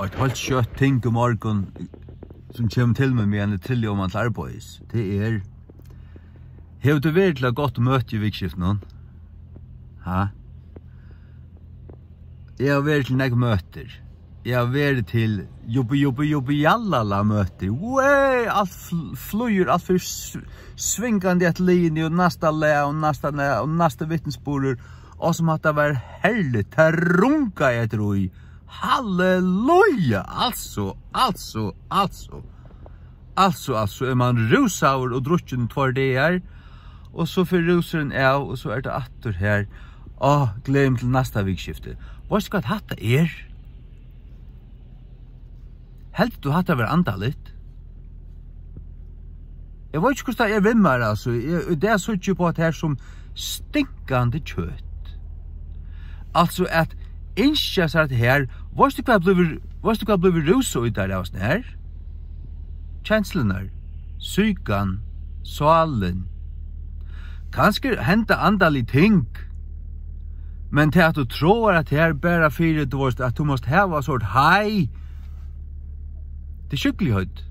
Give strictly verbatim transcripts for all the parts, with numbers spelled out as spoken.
Eitt heilt skjótt ting í morgun, sum kemur til meg, meðan eg trilli oman til arbeiðis, tað er: hevur tú verið til eitt gott møti í vikuskiftinum? Ha? Eg havi verið til nógv møtir. Eg havi verið til jubbi, jubbi, jubbi, jallala møti. Wey, alt fl-, flýgur, alt fer s-, svingandi eftir liðini, og næsta lag, og næsta lag, og næsta vitnisburður. Og sum hatta var herligt, tað rungaði eftir í. Halleluja! Altso, altso, altso. Altso, altso, er man rúsaður og drukkin í tveir dagar, og so fer rúsurin av, og so er tað aftur her. Á, gleði meg til næsta vikuskifti. Veitst tú hvat hatta er? Heldur tú hatta var andaligt? Eg veit ikki, hvussu tað er við mær, altso. Eg, í dag síggi eg upp á tað her sum stinkandi kjøt. Altso, at ynskja sær at her, veitst tú hvat blívur, veitst tú hvat blívur rúsað í tær av sånn her? Kenslurnar, psykan, sálin. Kanska er henda andalig ting, men tað at tú tráar at her bara fyri, tú veitst, at tú mást hava sort high, tað er sjúkligheit.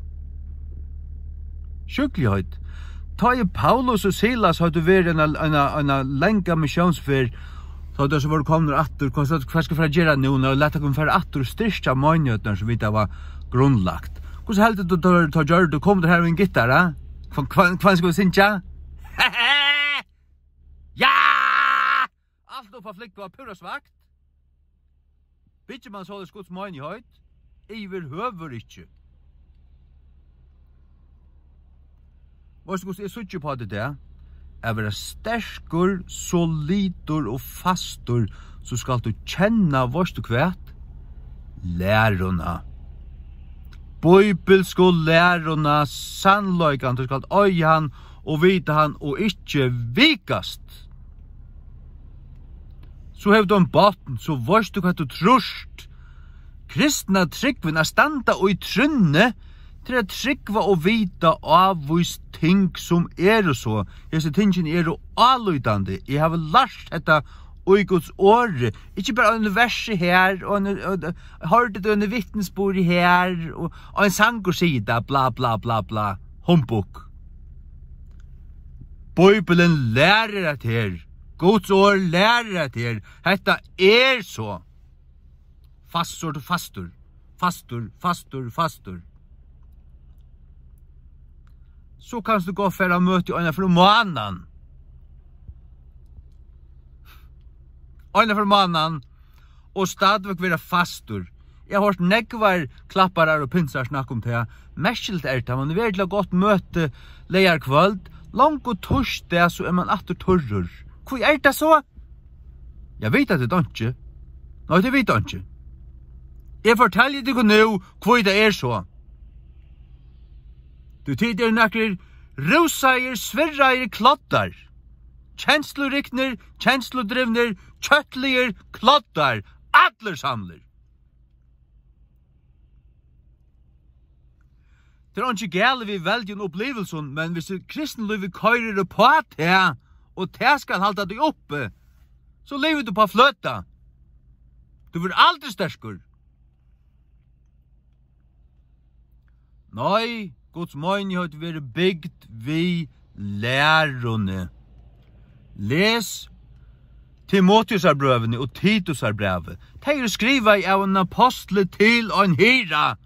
Sjúkligheit. Tá ið Paulus og Silas høvdu verið eina, eina, eina langa missiónsferð, tá teir so vóru komnir aftur, hvat skal, hvat skal fara at gera nú, nú, lat okkum fara aftur og styrkja meinigheitnar, sum vit hava grundlagt. Hvussu heldur tú, teir, teir gjørdu? Komu teir har við ein gittara? Hva, hva, hvat skal vit syngja? Ja! Alt upp á flúgva, púra svakt. Byggir man soleiðis Guds meinigheit? Yvirhøvur ikki. Veitst tú, hvussu eg síggi upp á tað í dag? At vera sterkur, solidur og fastur, so skalt tú kenna, veitst tú hvat? Læruna. Bíbilsku læruna, sannleikan, tú skalt eiga hann og vita hann og ikki vikast. So hevur tú ein botn, so veitst tú hvat tú trýrt. Kristna trúgvin, at standa í trúnni, til at trúgva og vita ávíst ting sum eru so. Hesi tingini eru álítandi. Eg havi lært hetta í Guds orði. Ikki bara ein versi her, og ein, og, hoyrdi tú ein vitnisburð her, og, og ein sangur sigur tað, bla, bla, bla, bla. Humbug. Bíbilin lærir at her. Guds orð lærir at her. Hetta er so. Fastur, fastur, fastur, fastur, fastur. So kanst tú gott fara á møti eina ferð um mánaðin. Eina ferð um mánaðin og stadigvæk vera fastur. Eg havi hoyrt nógvar klapparar og pinsar snakka um tað. Merkiligt er tað, man verður til eitt gott møti leygarkvøld, longu týsdag, so er man aftur turrur. Hví er tað so? Ja, vita tit einki? Nei, tit vita einki. Eg fortelji tykkum nú, hví tað er so. Tú, tit eru nakrir rúsaðir, svirraðir kloddar. Kensluriknir, kensludrivnir, kjøtligir kloddar. Allir samlir. Tað er einki galið við veldigum upplivilsum, men viss kristislívið koyrir upp á tað, og tað skal halda teg uppi, so livir tú upp á fløta. Tú verður aldri sterkur. Nei, Guds meinigheit verður bygd við læruni. Les Timoteusarbrøvini og Titusarbrævið. Tey eru skrivað av einum apostli til ein hirða,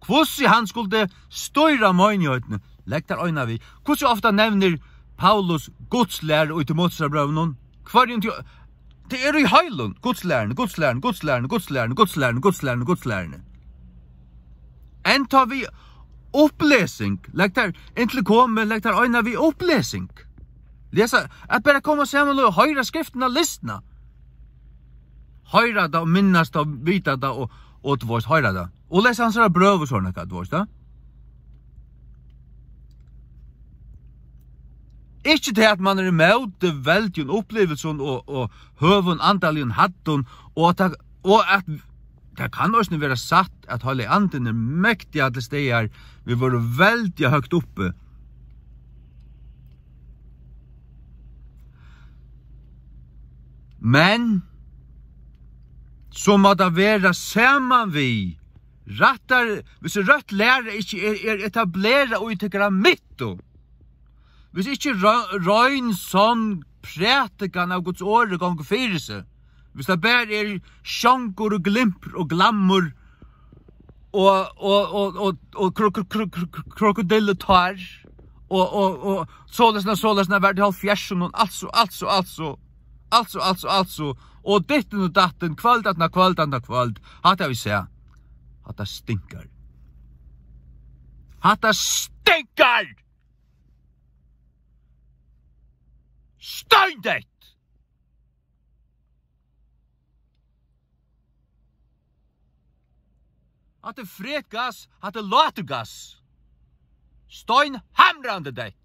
hvussu hann skuldi stýra meinigheitini. Legg tær einar við. Hvussu ofta nevnir Paulus Guds læru í Timoteusarbrøvinum? Hvørjum tí, tað er í heilum. Guds læruni, Guds læruni, Guds læruni, Guds læruni, Guds læruni, Guds læruni, Guds læruni. Enntá við upplesing. Legg tær, inntil komið, legg tær einar við upplesing. Lesa, at bara koma saman og hoyra skriftina lisna. Hoyra tað og minnast tað og vita tað og, og, tú veist, hoyra tað. Og lesa hansara brøv og sovorðið, tú veist tað. Ikki tað at man er ímóti veldigum upplivilsum og, og høgum andaligum hæddum, og at tað, og at tað kann eisini vera satt, at Heilagi Andin er mektiga til staðar, vit vóru veldiga høgt uppi. Men so má tað vera saman við Rættar, hvis røtt læra ikki er, er etablerað í tykkara midtu, hvis ikki rø-, rein, sonn prædikan av Guds orði gongur fyri seg, hvis tað bara er sjongur og glimpur og glammur og, og, og, og, og kro-, kro-, kro-, kro-, kro-, krokodillutár og, og, og soleiðis, soleiðis, var tað í hálvfjerðsunum, altso, altso, altso, altso, altso, altso, og dittin og dattin, kvøld aftan á kvøld aftan á kvøld, hatta havi eg sæð. Hatta stinkar. Hatta stinkar! Steindeytt! Hatta er frægt gass, hatta er láturgass. Steinhamrandi deytt.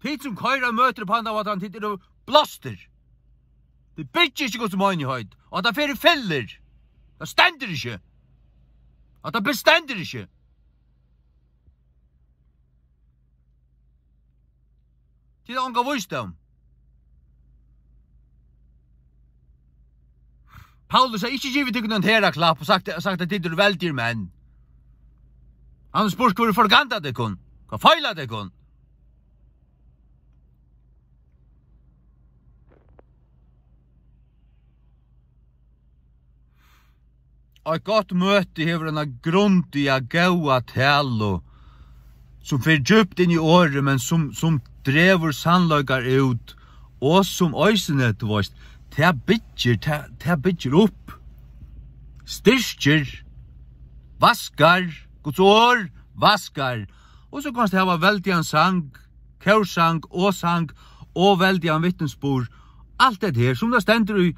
Tit sum koyra møtir upp á handa vatn, tit eru blástir. Tit byggja ikki Guds meinigheit, og hatta fer í fyllir. Tað stendur ikki. Hatta bestendur ikki. Tit hava ongan vísdóm. Paulus hevði ikki givið tykkum ein herðaklapp og sagt, sagt at tit eru veldigir menn. Hann hevði spurt: Hvør er forgandað tykkum? Hvat feilar tykkum? Eitt gott møti hevur eina grundiga, góða talu, sum fer djúpt inn í orðið, men sum, sum dregur sannleikar út, og sum eisini, tú veist, tað byggir, tað, tað byggir upp, styrkir, vaskar, Guds orð vaskar. Og so kanst tú hava veldigan sang, kórsang og sang og veldigan vitnisburð. Alt hetta her, sum tað stendur í,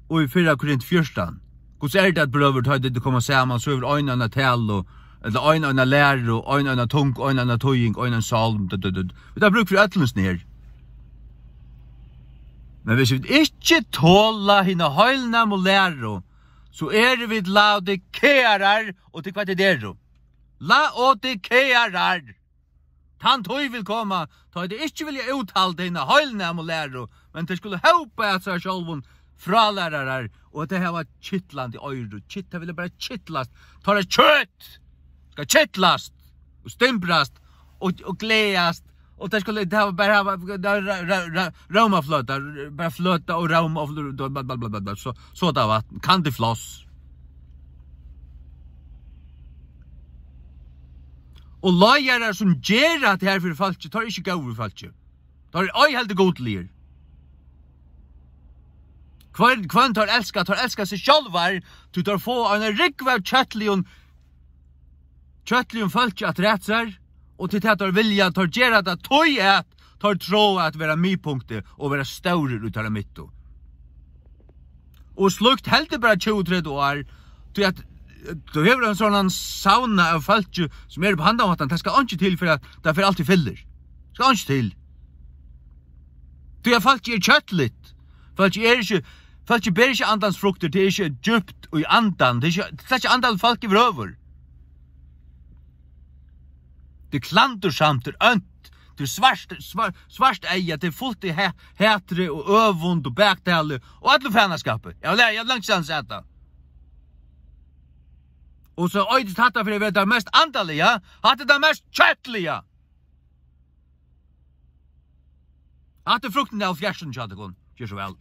í fyrra Korint fjúrtan. Hvussu er tað, brøður, tá tit koma saman, so hevur ein eina talu, ella ein eina læru, ein eina tung, ein eina týðing, ein ein sálm, du, du, du. Vit hava brúk fyri øllum hesum her. Men hvis vit ikki tola hina heilnæmu læru, so eru vit Laodikearar, og tað er hvat tit eru. Laodikearar. Tann tíð vil koma, tá ið tey ikki vilja úthalda hina heilnæmu læru, men tey skulu hópa at sær sjálvum frálærarar, og tey hava kitlandi oyru. Kit-, tey vilja bara kitlast. Teirra kjøt skal kitlast og stimbrast og, og gleðast. Og tey skulu, tey hava bara hava, ra-, ra-, ra-, ra-, rómafløta, bara fløta og róma og fl-, bla, bla, bla, bla, bla. So, sodavátn, candyfloss. Og leiðarar sum gera hatta her fyri fólki, teir eru ikki góðir við fólki. Teir eru ei heldur gudligir. Hvønn, hvønn teir elska, teir elska seg sjálvar, tí teir fáa eina rúgvu av kjøtligum, kjøtligum fólki afturat sær, og til tað teir vilja, teir gera tað tí at teir tráa at vera miðpunktið og vera stórir í teirra midtu. Og slíkt heldur bara tjúgu, tretivu ár, tí at, eh, tú hevur ein sovorðnan savna av fólki sum eru upp á handan mátan, tað skal einki til fyri at tað fer alt í fyllir. Skal einki til. Tí at fólki er kjøtligt. Fólki er ikki, fólki ber ikki andans fruktir, tað er ikki djúpt í andan, tað er ikki, tað er ikki andaligt fólk yvirhøvur. Tað er klandursamt, tað er ónt, tað er svart, svart, svart eyga, tað er fult í ha-, hatri og øvund og baktali og øllum fanaskapi. Eg havi la-, eg havi langt síðan sæð tað. Og so eitur hatta fyri at vera tað mest andaliga, hatta er tað mest kjøtliga. Hatta er fruktin av hálvfjerðsunum hjá tykkum. Ger so væl.